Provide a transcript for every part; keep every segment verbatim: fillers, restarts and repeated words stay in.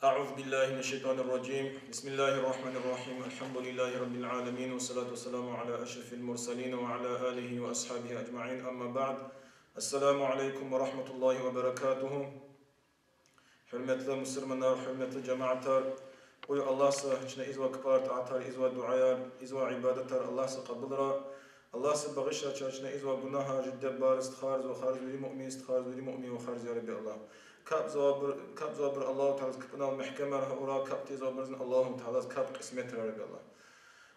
أعوذ بالله من الشيطان الرجيم. بسم الله الرحمن الرحيم. الحمد لله رب العالمين، والصلاة والسلام على أشرف المرسلين وعلى آله وأصحابه أجمعين. أما بعد. السلام عليكم ورحمة الله وبركاته. Гьуьрметлу мусурманар, гьуьрметлу жамаатар, къуй Аллагьса чна ийизвай кпӀар, тӀаатар, ийизвай дуьаяр, ийизвай ибадатар Аллагьса кьабулрай. Аллагьса багъишрай чна ийизвай гунагьар, чи диде-бубайриз, стхайриз, вахариз, вири муъмин стхайриз, вири муъмин вахариз, я Рабби Аллагь. Капӏзавайбур, капӏзавайбур Аллагьу Таалади капӏунал мягькемар авурай, капӏ тийизвайбурузни Аллагьу Таалади капӏ кьисметрай, я Рабби Аллагь.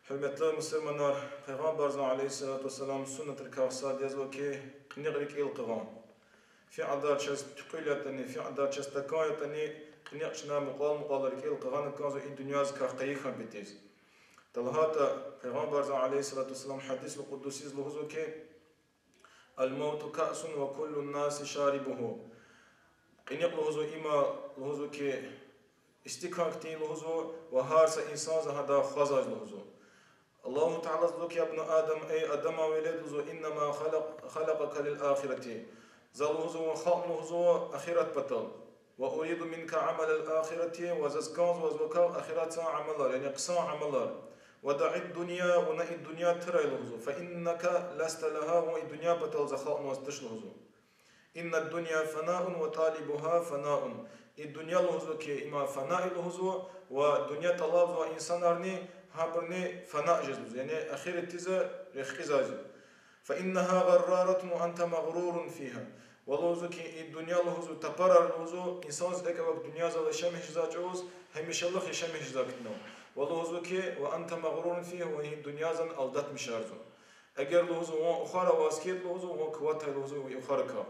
Гьуьрметлу мусурманар, Пайгъамбарзан, عليه الصلاة والسلام, суннатрикай сад язва хьи, кьиникь рикӏел хъувун. Фикьадар чаз туькьуьл ятӏани, фикьадар чаз такӏан ятӏани, кьиникь чна мукьвал-мукьвал рикӏел хъувуна кӏанзава и дуьньязикай къайи хьан патиз. ТалгьатӀа Пайгъамбарзан, عليه الصلاة والسلام, гьадисул къудусиз лугьузва хьи, الموت كأس وكل الناس شاربه. Кьиникь лугьузва им, лугьузва хьи, истикан хьтин лугьузва, ва гьар са инсанза гьадай хвазвай лугьузва. Аллагьу Таалади лугьузва хьи, يا ابن آدم, эй Адаман велед, лугьузва, إنما خلق، خلقك للآخرة. За лугьузва вун халкьна лугьузва ахират патал. وأريد منك عمل الآخرة, ва заз кӏанзава ваз вакай ахиратдин амалар, яни хъсан амалар. ودع الدنيا, вуна и дуьнья турай лугьузва, فإنك لست لها, вун и дуьнья патал за халкьнаваз туш лугьузва. إن الدنيا فانية وطالبها فاني. И дуьнья лугьузва хьи, им фана я лугьузва, ва дуьнья тӏалабзавай инсанарни, гьабурни фана жезва лугьузва, яни ахиратдиз рехкьизвай я. فإنها غرارة وأنت مغرور فيها. Ва лугьузва хьи, и дуьнья лугьузва тапарар лугьузва, инсанза экӏ авак дуьньязал яшамиш жезвай чӏавуз, гьамишалугъ яшамиш жезвай хьтинал. Ва лугьузва хьи, وأنت مغرور فيها, ва и дуьньязан алдатмишарзава. Эгер лугьузва вун ухар аваз хьайитӏа лугьузва, вун кватай лугьузва и ухарикай.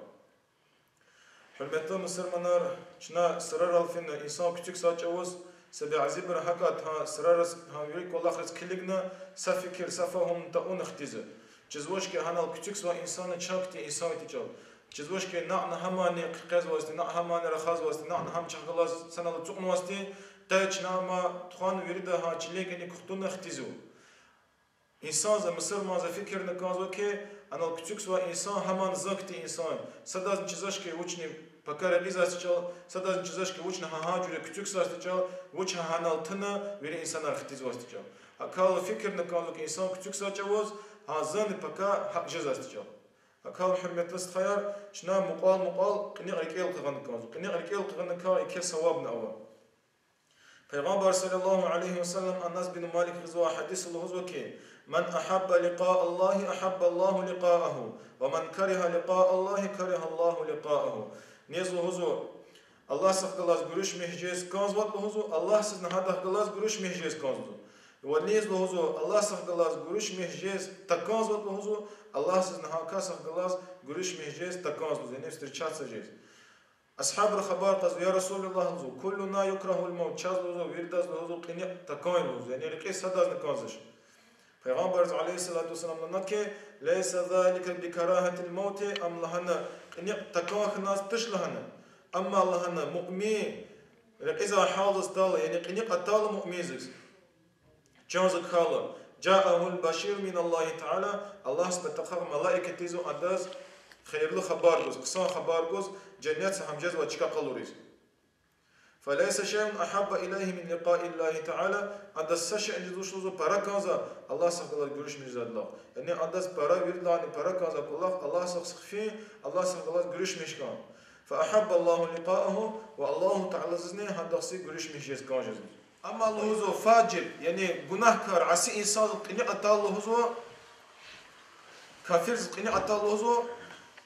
Гьуьрметлу мусурманар, чна сурарал фена инсан кучукзавай чӏавуз, са бязибуру гьакӏ гьа сурараз, гьа вири кӏвалахриз килигна, са фикир, са фагьум тавуна хтизва. Чизвач хьи, гьанал кучукзавай инсанни чан хьтин инсан ятӏани. Чизвач хьи, накьна гьамани хъийизвайди, накьна гьамани рахазвайди, накьна гьам чахъ галаз санал ацукьнавайди, къе чна ама тухвана вирида гьа чилин кӏаник кутуна хтизва. Инсанза, мусурманза фикирна кӏанзава хьи, анал кучукзавай инсан гьаман зун хьтин инсан я. Садазни чизвач хьи, вучни пака рекьизвайди чӏал, садазни чизвач хьи, вучни гьа-гьа жуьре кучукзавайди чӏал, вуч гьа-гьанал туна вири инсанар хтизвайди чӏал. Гьакӏ хьайила фикирна кӏанзава хьи, инсан кучукзавай чӏавуз, гьа зунни пака гьакӏ жезвайди чӏал. Гьакӏ хьайила, гьуьрметлу стхаяр, чна мукьвал-мукьвал кьиникь рикӏел хъувуна кӏанзава. Кьиникь рикӏел хъувуна кӏан, еке савабни ава. Пайгъамбар صلى الله عليه وسلم Анас бин Малик гъизвай гьадисда лугьузва хьи, من أحب لقاء الله أحب الله لقاءه، ومن كره لقاء الله كره الله لقاءه. Низ лугьузва, Аллагьдихъ галаз гуьруьшмиш жез кӏанзаватӏа лугьузва, Аллагьдизни гьадахъ галаз гуьруьшмиш жез кӏанзава. Ва низ лугьузва, Аллагьдихъ галаз гуьруьшмиш жез такӏанзаватӏа лугьузва, Аллагьдизни гьа касдихъ галаз гуьруьшмиш жез такӏанзава, яни встречаться жез. Асгьабри хабар кьазва, يا رسول الله, лугьузва, كلنا يكره الموت, чаз лугьузва, виридаз лугьузва, кьиникь такӏан я лугьузва, яни рекьиз садазни кӏанзавач. Пайгъамбарди عليه الصلاة والسلام лагьана хьи, ليس ذلك بكراهة الموت, ам лагьана кьиникь такӏан хьаназ туш лагьана. Амма лагьана муъмин рекьизвай гьалдиз атайла, яни кьиникь атайла муъминдиз, чан зак хьайила, جاءه البشير من الله تعالى, Аллагьдин патахъай малаик атайзава адаз хийирлу хабар гуз, хъсан хабар гуз, женнетдиз гьам жезвай чка къалуриз. فليس شيء أحب إليه من لقاء الله تعالى, адаз са шейни жезвач лугьузва пара кӏанзавай Аллагьдихъ галаз гуьруьшмиш жезвайдалай. Яни адаз пара, виридалайни пара кӀанзавай кӀвалах Аллагьдихъ хъфин, Аллагьдихъ галаз гуьруьшмиш хьун. فأحب الله لقاءه, ва Аллагьу Тааладизни гьадахъ гуьруьшмиш жез кӀан жезва. Амма лугьузва фажир, яни гунагькар, аси инсандиз кьиникь атайла лугьузва, кафирдиз кьиникь атайла лугьузва,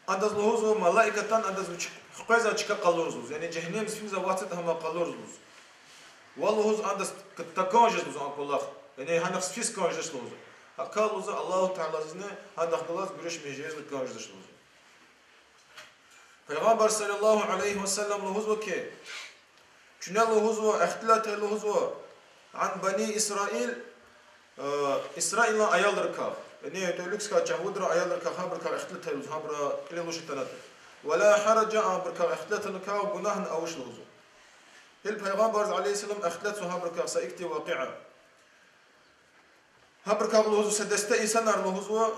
адаз лугьузва малаикатан адаз вич хквезвай чка къалурзава лугьуз, яни жегьеннемдиз физвай вацит гьама къалурзава лугьуз. Ва лугьуз адаз такӀан жез лугьуз а кӀвалах, яни гьанихъ физ кӀан жез лугьуз. ГьакӀ лугьузва Аллагьу Тааладизни гьадахъ галаз гуьруьшмиш жез кӀан жез лугьуз. Пайгъамбар صلى الله عليه وسلم лугьузва хьи, куьне лугьузва, ихтилат ая лугьузва, عن بني إسرائيل, э, Исраилан аялрикай, яни тӀваликай чагьвудрин аялрикай, гьабурукай ихтилат ая лугьуз, гьабуру кьилел вуч атанатӀа. ولا حرج, абурукай ихтилат авуникай гунагьни авач лугьузва. Гьил Пайгъамбарди عليه السلام ихтилатзава гьабурукай са ихьтин вакъиа. Гьабурукай лугьузва са десте инсанар лугьузва,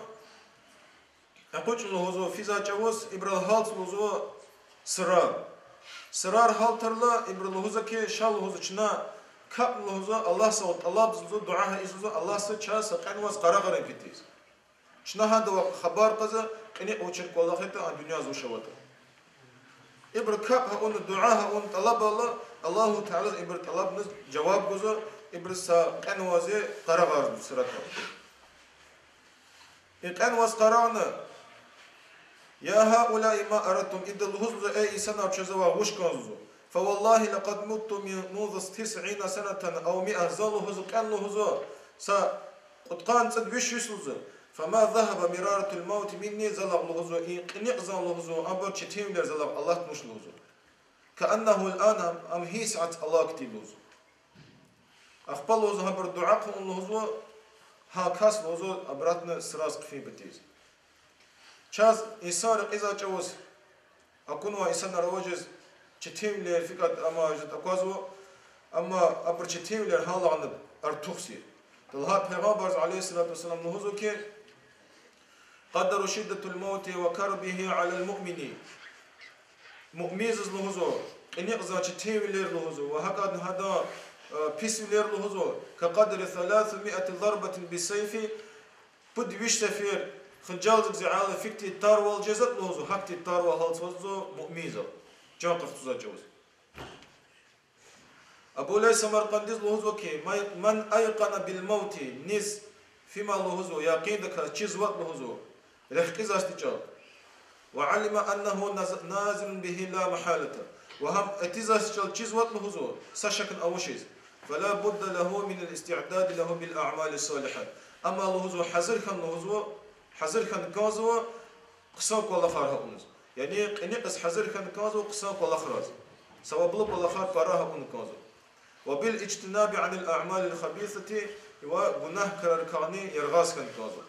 экъечӀна лугьузва физвай чӀавуз, ибурал гьалда лугьузва сура. Сирар гьалтайла, ибуру лугьузва хьи, ша лугьузва, чна капӀ лугьузва, Аллагьсавай тӀалабзава лугьузва, дуьа гьа ийизва лугьузва, Аллагьса чаз са кьенваз къарагъарун петиз. Чна гьадавай хабар кьазва, кьиникь вуч кӀвалах ятӀа, а дуьньяда вуч аватӀа. Ибуру капӀ гьа авуна, дуьа гьа авуна тӀалабайла, Аллагьу Таалади ибурун тӀалабуниз жаваб гузва, ибуру са кьенваз къарагъарзава сиратал. И кьенваз къарагъна, يا هؤلاء ما أردتم, ида лугьузва, эй инсанар, чаз завай вуч кӀанзава лугьузва. فوالله لقد مت من، منذ تسعين سنة أو مائة, за лугьузва, кьена лугьузва, са кьудкъанни цӀуд виш йис лугьузва. فما ذهب مرارة الموت مني, залай лугьузва, и кьиникьзан лугьузва, абур четинвилер залай алатмиш лугьузва. كأنه الآن, ам гьи сят алай хьтин лугьузва. Ахпа лугьузва, гьабуру дуьа хъувуна лугьузва, гьа кас лугьузва обратно сразу хъфин петиз. Чаз инсанри кьизвай чӀавуз, акунвай инсанар ава жез, четинвилер фикӀад амай жез аквазва, амма абурун четинвилер гьалагьана артухзава. ТӀа лагьайтӀа Пайгъамбарди عليه الصلاة والسلام лугьузва хьи, قدر شدة الموت وكربه على المؤمن. Муъминзаз лугьузва, кьиникьзан четинвилер лугьузва, ва гьакӀадни гьадан, э, писвилер лугьузва, كقدر ثلاثمائة ضربة بالسيف, пуд виш сефер хинжалдик зигьала фикди тарвал жезад лугьузва, гьахьтин тарвал гьалтзава лугьузва муъминзал, чан къахчузвай чӀавуз. Абу Лайс Самаркъандиз лугьузва хьи, من أيقن بالموت, низ фима лугьузва, якъиндаказ чизватӀа лугьузва, рехкьизвайди чӀал, وعلم أنه ناز-، نازل به لا محالة, ва гьам атизвайди чӀал чизватӀа лугьузва, са шакни авачиз, فلا بد له من الاستعداد له بالأعمال الصالحة. Амма лугьузва, гьазур хьана лугьузва, гьазур хьана кӀанзава хъсан кӀвалахар гьа авуниз. Яни кьиникьиз гьазур хьана кӀанзава хъсан кӀвалахраз. Саваблу кӀвалахар пара гьа авуна кӀанзава. وبالاجتناب عن الأعمال الخبيثة, ва гунагь крарикайни яргъаз хьана кӀанзава.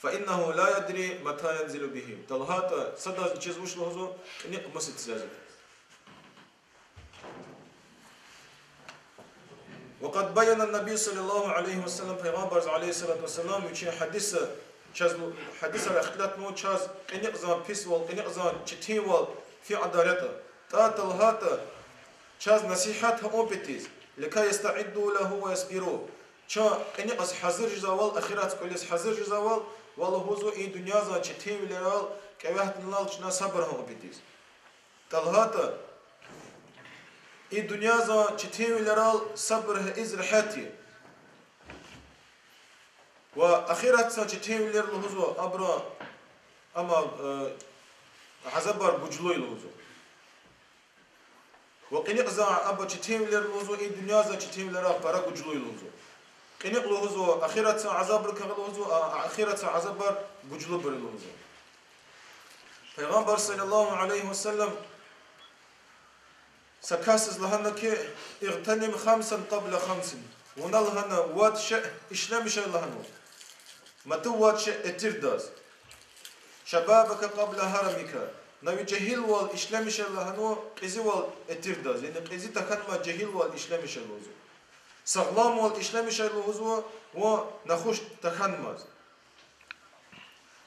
فإنه لا يدري متى ينزل به. ТӀа лагьайтӀа, садазни чиз вуч лугьузва, кьиникь маса тизвайди. وقد بين النبي صلى الله عليه وسلم, Пайгъамбарди عليه الصلاة والسلام вичин гьадисда чаз, гьадисар ихтилатнава чаз кьиникьзан писвал, кьиникьзан четинвал фи кьадар ятӀа. ТӀа, тӀа лагьайтӀа, чаз насигьат гьа авун петиз, لكي يستعدوا له ويصبروا. Чун кьиникьиз гьазур жезвайвал, ахиратдин кӀвализ гьазур жезвайвал, ва лугьузва и дуьньязан четинвилерал, кӀевяхӀдилелал чна сабур гьа авун петиз. ТӀа лагьайтӀа, и дуьньязан четинвилерал сабур гьа ийиз регьят я. Ва ахиратдин четинвилер лугьузва абурун, амма, э, азабар гужлу я лугьузва. Ва кьиникьзан абур четинвилер лугьузва, и дуьньязан четинвилерал пара гужлу я лугьузва. Кьиникь лугьузва ахиратдин азабрикай лугьузва, а, а, ахиратдин азабар гужлубур я лугьузва. Пайгъамбар صلى الله عليه وسلم са касдиз лагьана хьи, اغتنم خمسا قبل خمس. Вуна лагьана вад шей ишлемишай лагьанва, матуь вад шей этирдаз. شبابك قبل هرمك. На ви жегьилвал ишлемишай лагьанва кьезилвал этирдаз, яни кьези тахьанмаз жегьилвал ишлемишай лугьузва. Сагъламвал ишлемишай лугьузва вун нахуш тахьанмаз.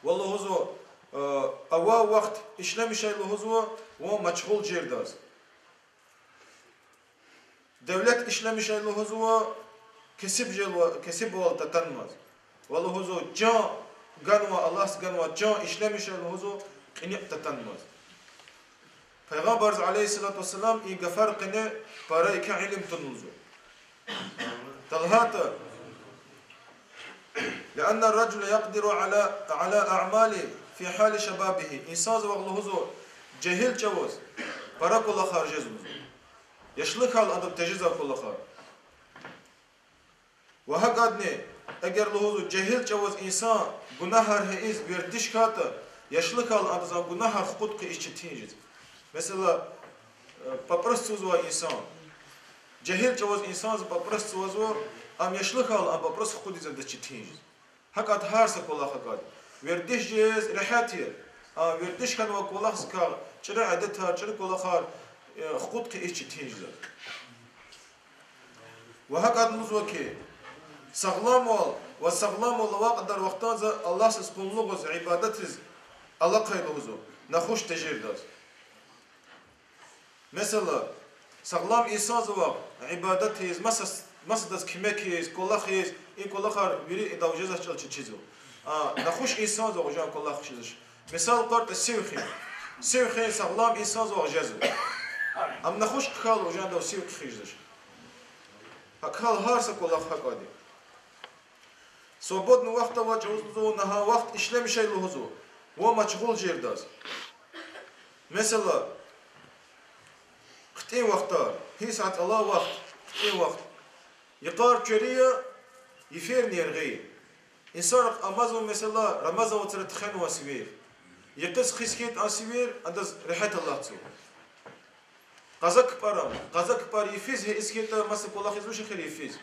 Ва лугьузва, э, авай вахт ишлемишай лугьузва вун машгъул жедаз. Девлет ишлемишай лугьузва кесиб жезва-, кесибвал татанмаз. Ва лугьузва чан ганвай, Аллагьди ганвай чан ишлемишай лугьузва кьиникь татанмаз. Пайгъамбарди عليه الصلاة والسلام и гафар къене пара икьван илим тун лугьузва. ТӀа лагьайтӀа, لأن الرجل يقدر على، على أعمال في حال شبابه. Инсанзавай лугьузва жегьил чӀавуз пара кӀвалахар жезва лугьузва, яшлухьал адав тежезвай кӀвалахар. Ва гьакӀадни, эгер лугьузва жегьил чӀавуз инсан гунагьар гьа ийиз вердиш хьайитӀа, яшлухьал адаз а гунагьар хкудкъиз четин жез. Месела, э, папӀрус цузвай инсан. Жегьил чӀавуз инсанза папӀрус цувазва, ам яшлухьал а папӀрус хкудиз адаз четин жез. ГьакӀад гьар са кӀвалах гьакӀад. Вердиш жез регьят я, а вердиш хьанвай кӀвалахзакай чӀуру адетар, чӀуру кӀвалахар, э, хкудкъиз четин жез. Ва гьакӀад лугьузва хьи, сагъламвал ва сагъламвал авай кьадар вахтанза Аллагьдиз къуллугъиз, ибадатиз алахъай лугьузва, нахуш тежердаз. Месела, сагълам инсанзавай ибадатиз, маса-, масадаз куьмекиз, кӀвалахиз, и кӀвалахар вири идал жезвач чӀал чечизва. А, нахуш инсанзавай жан кӀвалах жезвач. Мисал къварта сив хуьн. Сив хуьн сагълам инсанзавай жезва. Ам нахуш хьайила жандав сив хуьх жезвач. ГьакӀ хьайила гьар са кӀвалах гьакӀади. Свободный вахт авай чӀавуз лугьузва, на гьа вахт ишлемишай лугьузва, ва машгъул жедайдаз. Месела, хъуьтӀуьн вахтар, гьи сят алай вахт, хъуьтӀуьн вахт. Йикъар куьруь я, йифирни яргъи я. Инсанрихъ амазва, месела, Рамазан вацра тахьанвай сивер. Йикъаз хъиз хьайитӀа а сивер, адаз регьят алатзава. Къаза кпӀар ам, къаза кпӀар йифиз гьа ийиз хьайитӀа, маса кӀвалах ийизвач эхир йифиз.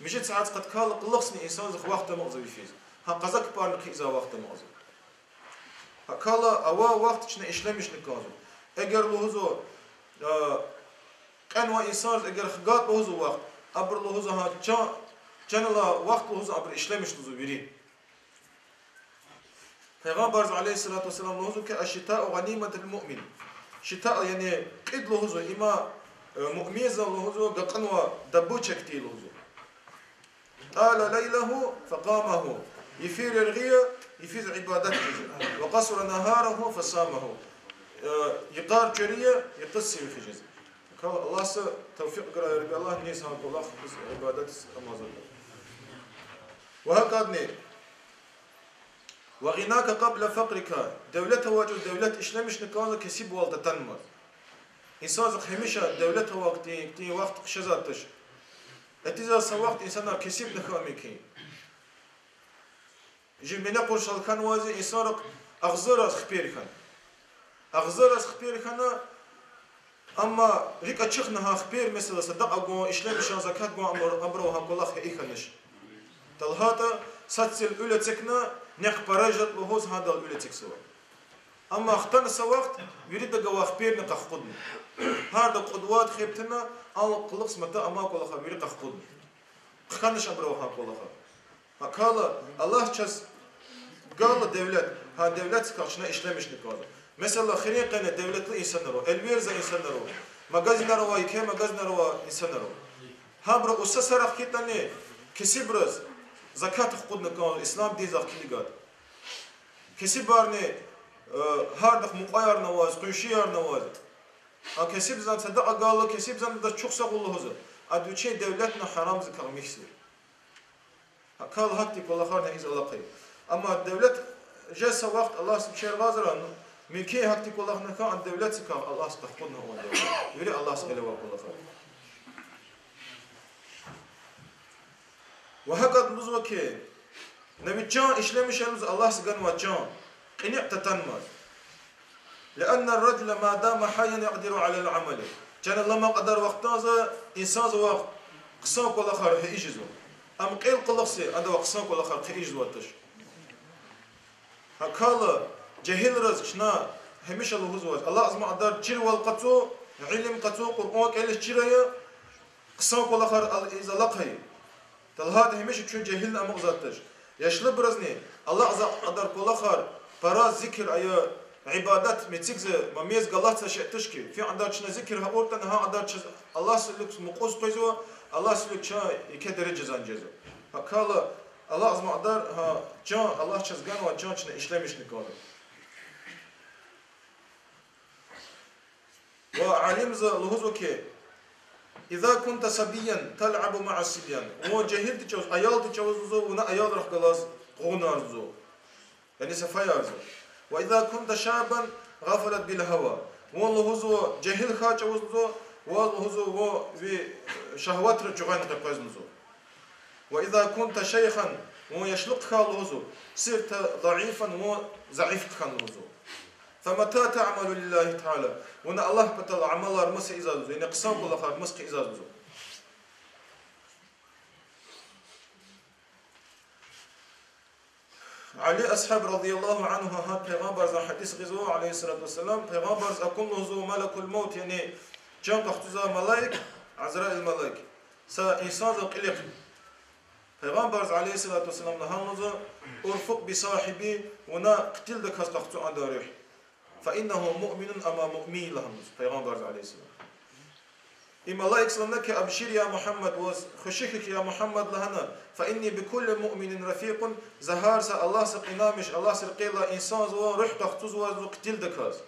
Муьжуьд сят къаткайла кьулухъни инсанзихъ вахт амукьзава йифиз. Гьа къаза кпӀарни хъийизвай вахт амукьзава. ГьакӀ хьайила авай вахт чна ишлемишна кӀанзава. Эгер лугьузва, а, кьенвай инсанриз эгер хгайтӀа лугьузва вахт, абуру лугьузва гьа чан, чан алай вахт лугьузва абуру ишлемиш лугьузва вири. Пайгъамбарза, عليه الصلاة والسلام, лугьузва хьи, الشتاء غنيمة المؤمن. Шита, яни кьид лугьузва, им, э, муъминзан лугьузва гакьанвай добыча хьтин лугьузва. طال ليله فقامه. Йифир яргъи я, йифиз ибадат ийизва. وقصر نهاره فصامه. Э, йикъар куьруь я, йикъаз сив хуьз жезва. Аллагьди тавфикь гурай, я Рабби Аллагь, низ гьа кӀвалахдиз, ибадатдиз амазатӀа. Ва гьакӀадни, وغناك قبل فقرك, девлет авай чӀавуз девлет ишлемишна кӀанзава кесибвал татанмаз. Инсанзихъ гьамиша девлет авай хьтин, хьтин вахт хъжезвайди туш. Этиз са вахт инсанар кесибна хьун мумкин. Жи мина къуршал хьанвайзи инсанрихъ агъзурраз хипер хьана. Агъзурраз хипер хьана, амма рикӀ ачухна гьа хипер, месела, садакьа гун, ишлемишна закат гун, амма абуру гьа кӀвалах гьа и хьанач. ТӀа лагьайтӀа, сад сил уьл эцигна, нихъ пара жеда лугьуз гьадал уьл эцигзава. Амма хтана са вахт вирида гвай хиперни къахкъудна. Гьарда кьуд-вад хеб тана, а кьулухъ са мата амай кӀвалахар вири къахкъудна. Хъхьанач абурал гьа кӀвалахар. ГьакӀ хьайила, Аллагьди чаз гайила девлет, гьа девлетдикай чна ишлемишна кӀанзава. Месела, хуьруьн къене девлетлу инсанар ава, элверзавай инсанар ава, магазинар авай, еке магазинар авай инсанар ава. Гьабуру усасарахъ хьайитӀани, кесибриз закат къахкъудна кӀанзава ислам диндихъ килигайтӀа. Кесибарни, э, гьардахъ мукьваярни аваз, къуншиярни аваз. А кесибзан садакьа гайила, кесибзан адаз чухсагъул лугьузва. Ада вичин девлетни гьарамзикай михьзава. ГьакӀ хьайила гьахьтин кӀвалахарни ийиз алахъа я. Амма девлет жез са вахт Аллагьди вичи рагъазрай, ну, мумкин гьахьтин кӀвалахни хьана, а девлетдикай Аллагьди къахкъудна кӀанзава. Вири Аллагьдин гъиле авай кӀвалахар. Ва гьакӀ лугьузва хьи, на ви чан ишлемишай лугьуз Аллагьди ганвай чан, кьиникь татанмаз. لأن الرجل ما دام حيا يقدر على العمل. Чан аламай кьадар вахтунда инсанзавай хъсан кӀвалахар гьа ийиз жезва. Ам кьил кьулухъ са адавай хъсан кӀвалахар хъийиз жезвайди туш. ГьакӀ хьайила, жегьилриз чна гьамиша лугьузва, алакьзамай кьадар чирвал къачу, илим къачу, Къуръан кӀелиз чир ая, хъсан кӀвалахар ийиз алахъа я. ТӀа лагьайтӀа гьамиша чун жегьилни амукьзавайди туш. Яшлубурузни алакьзавай кьадар кӀвалахар, пара зикир ая, ибадат мецикза, ма мез галатзавай шей туш хьи. Фи кьадар чна зикир гьа авуртӀани, гьа кьадар чаз Аллагьдин вилик мукьув къвезва, Аллагьдин вилик чун еке дережадиз жезва. ГьакӀ хьайила, алакьзамай кьадар, гьа, чан, Аллагьди чаз ганвай чан чна ишлемишна кӀанзава. Ва алимри лугьузва хьи, إذا كنت صبيا تلعب مع الصبيان. Вун жегьилди чӀавуз, аялди чӀавуз лугьузва, вуна аялрихъ галаз къугъунарзава. Яни сафаярзава. وإذا كنت شابا غفلت بالهوى. Вун лугьузва, жегьил хьайи чӀавуз лугьузва, ваз лугьузва, вун ви шагьватра чуьгъвена къекъвезва. وإذا كنت شيخا, вун яшлу хьайила лугьузва, صرت ضعيفا, вун заиф хьана лугьузва. فمتى تعمل لله تعالى, вуна Аллагь патал амалар мус ийизвайди я лугьузва, яни хъсан кӀвалахар мус хъийизвайди я лугьузва. Али асгьаб رضي الله عنه гьа Пайгъамбарзан гьадис гъизва, عليه الصلاة والسلام, Пайгъамбарза акун лугьузва малакул мавт, яни чан къахчузвай малаик, Азраил малаик, са инсанзан кьилихъ. Пайгъамбарза, عليه الصلاة والسلام, лагьана лугьузва: ارفق بصاحبي, вуна хъуьтуьлдаказ къахчу адан руьгь. فإنه مؤمن, ама муъмин лагьана лугьуз Пайгъамбарди عليه السلام. И малаикза лагьана хьи, أبشر يا محمد, ваз хвеши хьухь, я Мугьаммад, лагьана, فإني بكل مؤمن رفيق, за гьар са Аллагьсаз кьинамиш, Аллагьсаз рекьелай инсанзавай руьгь къахцузвай лугьузва хъуьтуьлдаказ.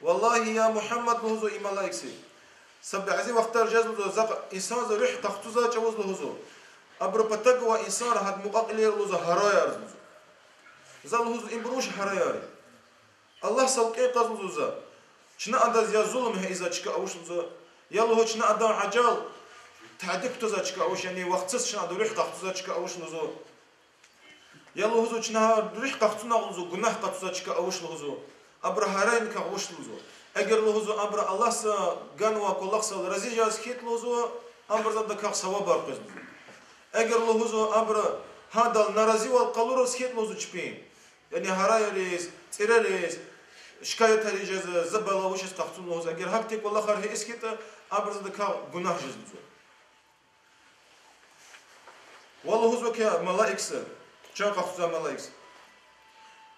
والله يا محمد, лугьузва и малаикзи, са бязи вахтар жезва лугьузва, за инсанзавай руьгь къахцузвай чӀавуз лугьузва, абурун патав гвай инсанри гьадан мукьва-кьилийри лугьузва гьараяр лугьузва. За лугьузва, ибур вуч гьараяр я? Аллагьсал кьин кьаз лугьузва за, чна адаз я зулум гьа ийизвай чка авуш лугьузва, я лугьузва чна адан ажал тади кутазвай чка авуш, яни вахтсуз чна адан руьгь къахцузвай чка авуш лугьузва. Я лугьузва чна гьа руьгь къахцуна лугьузва гунагь къачузвай чка авуш лугьузва. Абуру гьарайни кагъ вуч лугьузва? Эгер лугьузва абуру Аллагьса ганвай кӀвалахзал рази жез хьайитӀа лугьузва, абуруз адакай савабар къвез лугьузва. Эгер лугьузва абуру гьадал наразивал къалураз хьайитӀа лугьузва чпин, яни гьараяриз, цӀирариз, шикаятар ийиз жез, за бала вучиз къахцун лугьуз, эгер гьахьтин кӀвалахар гьа ийиз хьайитӀа, абуруз адакай гунагь жез лугьузва. Ва лугьузва хьи малаикза, чан къахцузвай малаикза,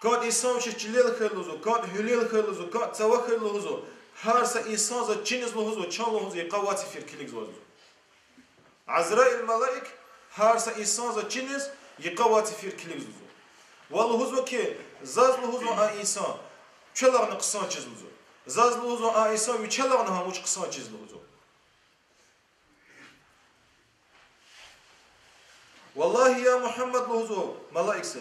кӀан инсан вичиз чилел хьайила лугьузва, кӀан гьуьлел хьайила лугьузва, кӀан цава хьайила лугьузва, гьар са инсанза чиниз лугьузва, чан лугьузва йикъа вацифир килигзаваз лугьузва. Азраил малаик гьар са инсанза чиниз йикъа вацифир килигзаваз лугьузва. Ва лугьузва хьи, заз лугьузва а инсан квелайни хъсан чиз лугьузва. Заз лугьузва а инсан вичелайни гьа вуч хъсан чиз лугьузва. والله يا محمد, лугьузва малаикза,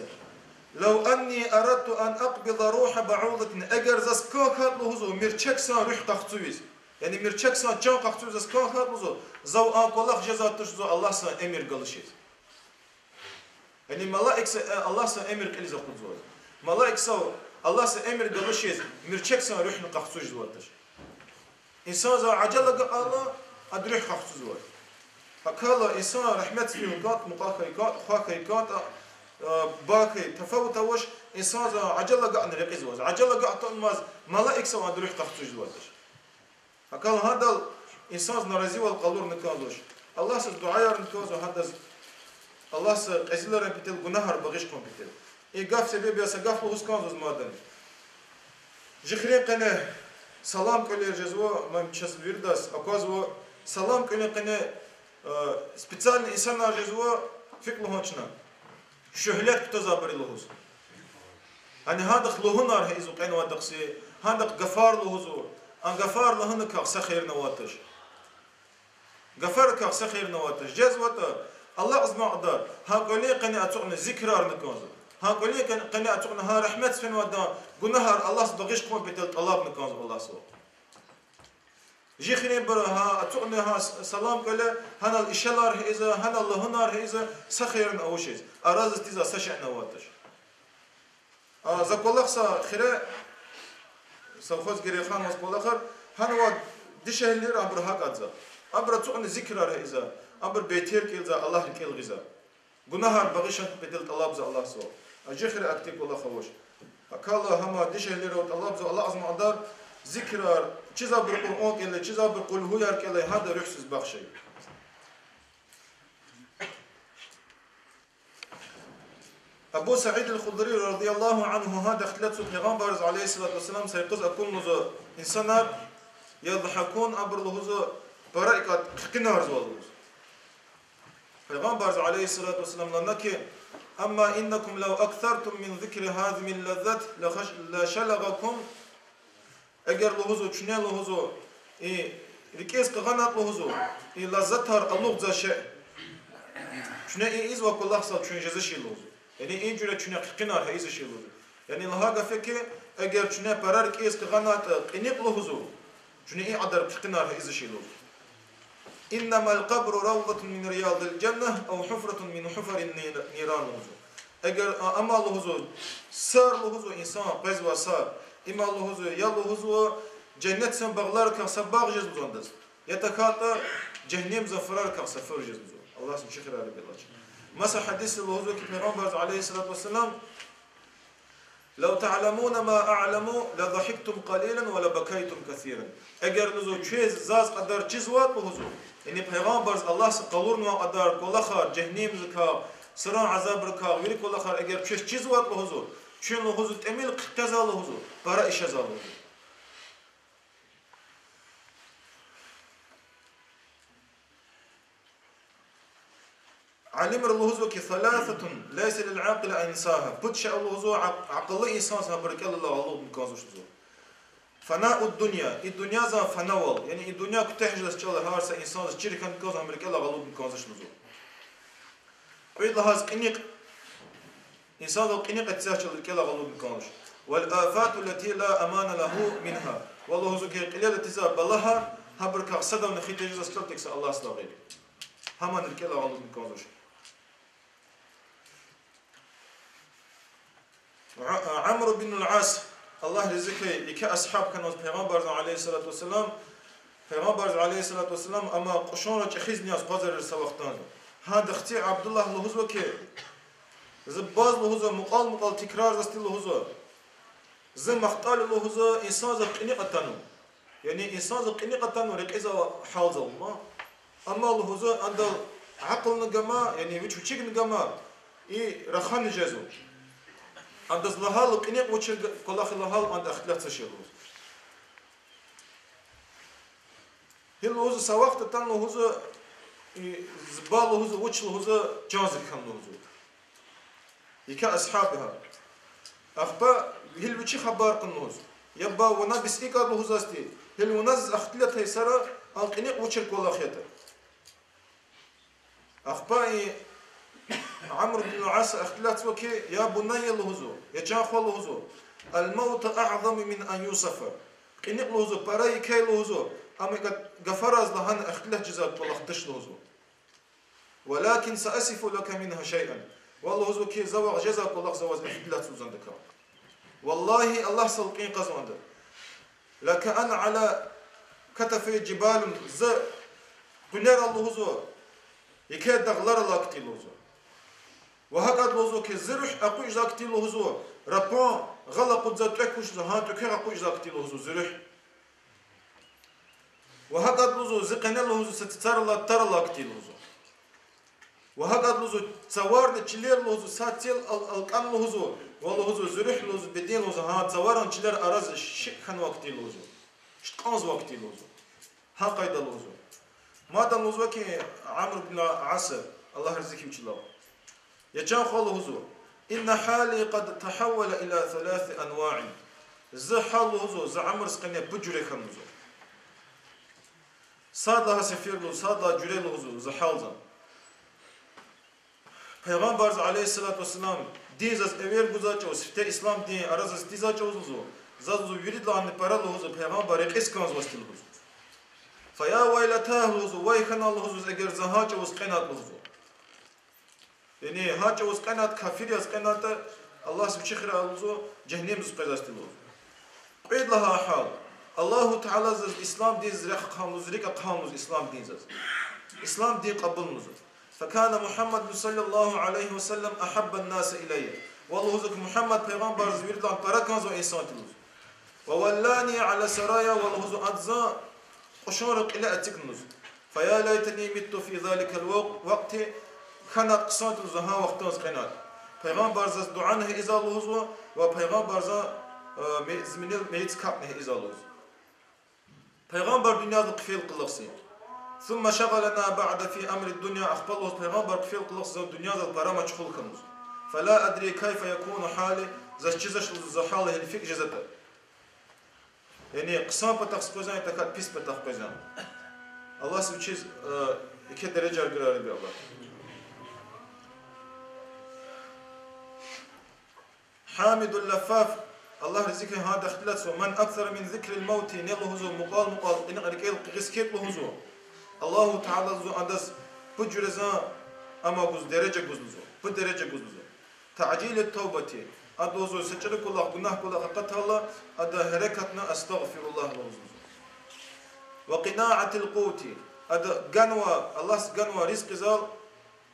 لو أني أردت أن أقبض روح بعوضة, эгер заз кӀан хьайитӀа лугьузва мирчексан руьгь къахцуз, яни мирчексан чан къахцуз заз кӀан хьайитӀа лугьузва, зав а кӀвалах жезвайди туш лугьузва Аллагьсан эмир галачиз. Яни малаикза, э, Аллагьсан эмир кьилиз акъудзавай. Малаикза Аллагьсан эмир галачиз мирчексан руьгьни къахцуз жезвайди туш. Инсанза ажал агакьайла, адан руьгь къахцузвай. ГьакӀ хьайила инсан регьметдиз фин кӀан, мукьва хьайи кӀан, хва хьайи кӀан, а, ба хьайи тафават авач, инсанза ажал агакьна рекьизваз. Ажал агакьнамаз малаикза адан руьгь къахцуз жезвайди туш. ГьакӀ хьайила гьадал инсанза наразивал къалурна кӀанзавач. Аллагьсаз дуьаярна кӀанзава гьадаз, Аллагьса кьезилерин патал гунагьар багъишун патал. И гаф себеб яз са гаф лугьуз кӀанзава мадни. Жи хуьруьн къене салам кӀвалер жезва, ман чаз виридаз аквазва, салам кӀвалин къене, э, специальный инсанар жезва, фикӀ лугьун чна. Шуьгьлет кутазвайбур я лугьуз. Яни гьадахъ лугьунар гьа ийизва кьенвайдахъ са, гьадахъ гафар лугьузва, а гафар лагьуналди са хийирни авайди туш. Гафарикай са хийирни авайди туш. ЖезватӀа, алакьзамай кьадар гьа кӀвалин къене ацукьна зикрарна кӀанзава. Гьа кӀвалин къен-, къене ацукьна гьа регьметдиз фенвайдан гунагьар Аллагьса багъишун патал тӀалабна кӀанзава Аллагьсавай. Жи хуьруьнбуру гьа ацукьна гьа с-, салам кӀвале, гьанал ишелар гьа ийизва, гьанал лугьунар гьа ийизва, са хийирни авачиз, арадиз тийизвай са шейни авайди туш. А, за кӀвалах са хире, совхоз Герейхановаз кӀвалахар, гьанва дишегьлийри абуру гьакӀ кӀанзава. Абуру ацукьна зикрар гьа ийизва, абуру бейтер кӀелзава, Аллагь рикӀел гъизва. Гунагьар багъишун патал тӀалабзава Аллагьсавай. А жи хуьре ахьтин кӀвалах авач. ГьакӀ хьайила гьам дишегьлийривай тӀалабзава, алакьзамай кьадар зикрар, чизвайбур Къуръан кӀелай, чизвайбур къулгьуяр кӀелай, гьада руьгь сиз бахшай. Абу Саид аль-Худри رضي الله عنه гьада ихтилатзава Пайгъамбарзаз عليه الصلاة والسلام са йикъуз акунзава инсанар, يضحكون, абуру лугьузва пара икӀ хъийизвай лугьуз. Пайгъамбарза عليه الصلاة والسلام лагьана хьи, أما إنكم لو أكثرتم من ذكر هذه اللذة لخش-، لشلغكم. Эгер лугьузва, чуьне лугьузва, и рикӀиз къигъанатӀа лугьузва, и лаззатар алугъзавай шей, чуьне и ийизвай кӀвалахзал чуьн жезвачир лугьузва. Яни и жуьре чуьне хъийизвай шей ийизвачир лугьузва. Яни лагьай гаф хьи, эгер чуьне пара рикӀиз къигъанатӀа кьиникь лугьузва, чуьне и кьадар хъийизвай шей ийизвачир лугьузва. إنما القبر روضة من رياض الجنة أو حفرة من حفر النيران лугьузва. Эгер, а, амма лугьузва, сар лугьузва, инсан къвезвай сар, има лугьузва, я лугьузва, женнетдин багъларикай са багъ жез лугьузва адаз, я тахьайтӀа жегьеннемдин фурарикай са фур жез лугьузва. Аллагьса чи хийирар галачир. Маса гьадисда лугьузва хьи Пайгъамбарза عليه الصلاة والسلام, لو تعلمون ما أعلم لضحكتم قليلا ولبكيتم كثيرا. Эгер лугьузва, квез заз кьадар чизватӀа лугьузва, яни Пайгъамбарза Аллагьса къалурнавай кьадар кӀвалахар, жегьеннемдикай, сурун азабрикай, вири кӀвалахар эгер квез чизватӀа лугьузва, Чун лугьузва тӀимил хъиткьезва лугьузва, пара ишезва лугьузва. Алимри лугьузва хьи, ثلاثة ليس للعاقل أن ينساها. Пуд шей лугьузва, акь-, акьуллу инсанза гьабур рикӀелай гъалубна кӀанзавач лугьузва. فناء الدنيا, и дуньязан фанавал, яни и дуьнья куьтягь жезвай чӀал гьар са инсанза чир хьана кӀанзава, гьам рикӀелай гъалубна кӀанзавач лугьузва. Кьвед лагьайди кьиникь, инсанзал кьиникь эцигзавай чӀал рикӀелай гъалубна кӀанзавач. والآفات التي لا أمان له منها. Ва лугьузва хьи, кьилел атизвай балагьар, гьабурукай садавни хи тежезвай чӀал тек са Аллагьдилай гъейри. Гьамни рикӀелай гъалубна кӀанзавач. Ва-, Амр ибн ал-Ас, Аллагь рази хьуй, еке асгьаб хьана лугьуз Пайгъамбарзан, عليه الصلاة والسلام, Пайгъамбарза, عليه الصلاة والسلام, амма кьушунра чӀехизни яз къвазарир са вахтанза. Гьада хци Абдуллагь лугьузва хьи, за баз лугьузва, мукьвал-мукьвал тикрарзавайди лугьузва. Зи махтӀал я лугьузва, инсанза кьиникь атанва. Яни инсанза кьиникь атанва рекьизвай гьалзал ма. Амма лугьузва, андал акьулни гама, яни вич вичикни гама, и рахани жезва. Адаз лагьайла кьиникь вучир г-, кӀвалах я лагьайла, анда ихтилат це лугьузва. Гьи лугьузва, са вахт атана лугьузва, и, зи ба лугьузва, вуч лугьузва, чан зикан лугьузва. Еке асгьаб я гьа. Ахпа гьил вичи хабар кьуна лугьуз: я ба, вуна бес икӀ лугьузвайди, гьил вуна заз ихтилат гьа йисара, а кьиникь вучир кӀвалах ятӀа. Ахпа и Амр ибн ал-Аса ихтилатзава хьи, я бунайя лугьузва, я чан хва лугьузва, الموت أعظم من أن يوصف. Кьиникь лугьузва пара еке я лугьузва, амма икӀ гафараз лагьана ихтилат жезвай кӀвалах туш лугьузва. ولكن سأصف لك منها شيئا. Ва лугьузва хьи, за ваз жезвай кӀвалах за ваз ихтилатзава зандакай. Валлагьи, Аллагьдал кьин кьазванда. لكأن على كتفي جبال, зи къуьнера лугьузва, еке дагълар алай хьтин лугьузва. Ва гьакӀ лугьузва хьи, зи руьгь акъуч жезвай хьтин лугьузва, рапан гъал акъудзавай тӀвек куш жезва, гьа тӀвекер акъуч жезвай хьтин лугьузва зи руьгь. Ва гьакӀ лугьузва, зи къене лугьузва, са цицар алай тар алай хьтин лугьузва. Ва гьакӀ лугьузва, цаварни чилер лугьузва, са цел ал-, алкӀан лугьузва, ва лугьузва, зи руьгь лугьузва, беден лугьузва, гьа цаварни чилер араз шикӀ хьанвай хьтин лугьузва. ШикӀ кьазвай хьтин лугьузва. Гьа къайда лугьузва. Мад лугьузва хьи, Амр ибн Аса, Аллагь рази хьуй вичелай. Я чан хва лугьузва, إن حالي قد تحول إلى ثلاث أنواع. Зи гьал лугьузва, зи уьмуьрдин къене пуд жуьре хьана лугьузва. Сад лагьай сефер лугьуз, сад лагьай жуьре лугьузва зи гьалзан. Пайгъамбарза, عليه الصلاة والسلام, дин заз эвер гузвай чӀавуз, сифте ислам дин арадиз тийизвай чӀавуз лугьузва, заз лугьузва виридалайни пара лугьузва Пайгъамбар рекьиз кӀанзавайди лугьузва. فيا ويلتاه лугьузва, вай хьана лугьузва, эгер за гьа чӀавуз кьенватӀа лугьузва. Яни гьа чӀавуз кьенватӀа, кафир яз кьенватӀа, Аллагьди вичи хирай лугьузва, жегьеннемдиз къвезвайди лугьузва. Кьвед лагьай гьал. Аллагьу Таала заз ислам дин рехъ хъувуна лугьуз, рикӀ хъувуна лугьуз ислам дин заз. Ислам дин кьабулна лугьузва. فكان محمد صلى الله عليه وسلم أحب الناس إلي. Ва лугьузва хьи, Мугьаммад пайгъамбар заз виридалай пара кӀанзавай инсан тир лугьузва. وولاني على السرايا, ва лугьузва, ада заз кьушунрин кьиле эцигна лугьуз. فيا ليتني مت في ذلك الوق-, الوقت, хьанатӀа хъсан тир лугьузва гьа вахтунда кьенатӀа. Пайгъамбар заз дуьа гьа ийизвай лугьузва, ва пайгъамбар заз, э, ме-, зи мейит капӀна гьа ийизвай лугьузва. Пайгъамбар дуьньядилай хъфейла кьулухъ зи. ثم شغلنا بعد في أمر الدنيا, ахпа лугьуз пайгъамбар хъфейла кьулухъ зи дуьньядал пара машгъул хьана лугьуз. فلا أدري كيف يكون حالي, заз чизвач лугьузва зи гьал гьеле фикӀ жезватӀа. Яни хъсан патахъ къвезвани, тахьайтӀа пис патахъ къвезвани. Аллагьди вичиз, э, еке дережаяр гурай, я Рабби Аллагь. Хамид ал-Лаффаф, Аллагь рази хьуй, гьада ихтилатзава: من أكثر من ذكر الموت, ни лугьузва мукьвал-мукьвал кьиникь рикӀел къигиз хьайитӀа лугьузва, Аллагьу Таала лугьузва адаз пуд жуьредин, амма гуз дережа гуз лугьузва, пуд дережа гуз лугьузва. تعجيل التوبة, ада лугьузва са чӀуру кӀвалах, гунагь кӀвалах акъатайла, ада гьерекатна أستغفر الله лугьуз лугьузва. وقناعة القوت, ада ганвай, Аллагьди ганвай ризкьидал,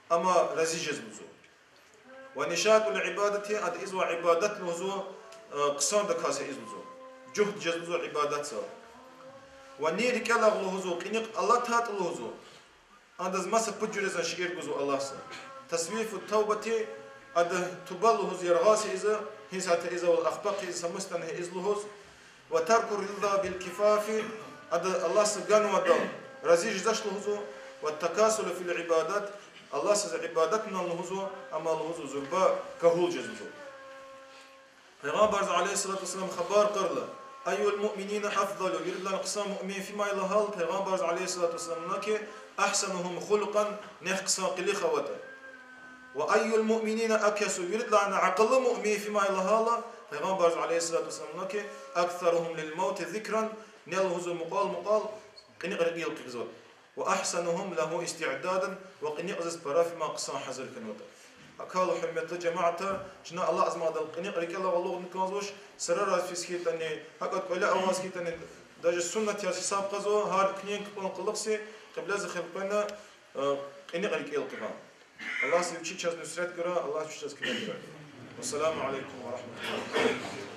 амма рази жез лугьузва. ونشاط العبادة, ада ийизвай ибадат лугьузва, э, хъсандаказ ийиз лугьузва. Жугьд жез лугьузва ибадатдал. Ва ни рикӀелай лугьузва кьиникь алатайтӀа лугьузва, адаз маса пуд жуьредин шейэр гузва Аллагьди. تسويف التوبة, ада туба лугьуз яргъаз ийиз, Гьиз гьатта ийизвайвал ахпа хъийиз, са мус ятӀани ийиз лугьуз. وترك الرضا بالكفاف, ада Аллагьса ганвайдал рази жезвач лугьузва. والتكاسل في العبادات, Аллагьсаз ибадатна лугьузва, амма лугьузва зурба кагьул жезва. Пайгъамбарза عليه الصلاة والسلام хабар кьурла, أي المؤمنين أفضل, виридалай хъсан муъмин фимай лагьайла, Пайгъамбарза عليه الصلاة والسلام лагьана ки, أحسنهم خلقا, нек хъсан къилих аватӀа. وأي المؤمنين أكيس, виридалайни акьуллу муъмин фимай лагьайла, Пайгъамбарза عليه الصلاة والسلام лагьана ки, أكثرهم للموت ذكرا, ни лугьузва мукьвал-мукьвал кьиникь рекьел хкизватӀа. وأحسنهم له استعدادا, ва кьиникь ийиз пара фима хъсан гьазур хьанватӀа. Акьван, гьуьрметлу жамаат, чна алакьзамайдал кьиникь рекьел агъалугъна кӀанзавач, сурараз физ хьайитӀани, гьакӀ кӀвале аваз хьайитӀани, даже суннат яз гьисаб кьазва, гьар куьнин кпӀун кьулухъ са кьибледиз хилкъвена, э, кьиникь рекьел хкидан. Аллагьди вичи чаз нусрет гурай, Аллагьди вичи чаз куьмек гурай. والسلام عليكم ورحمة الله.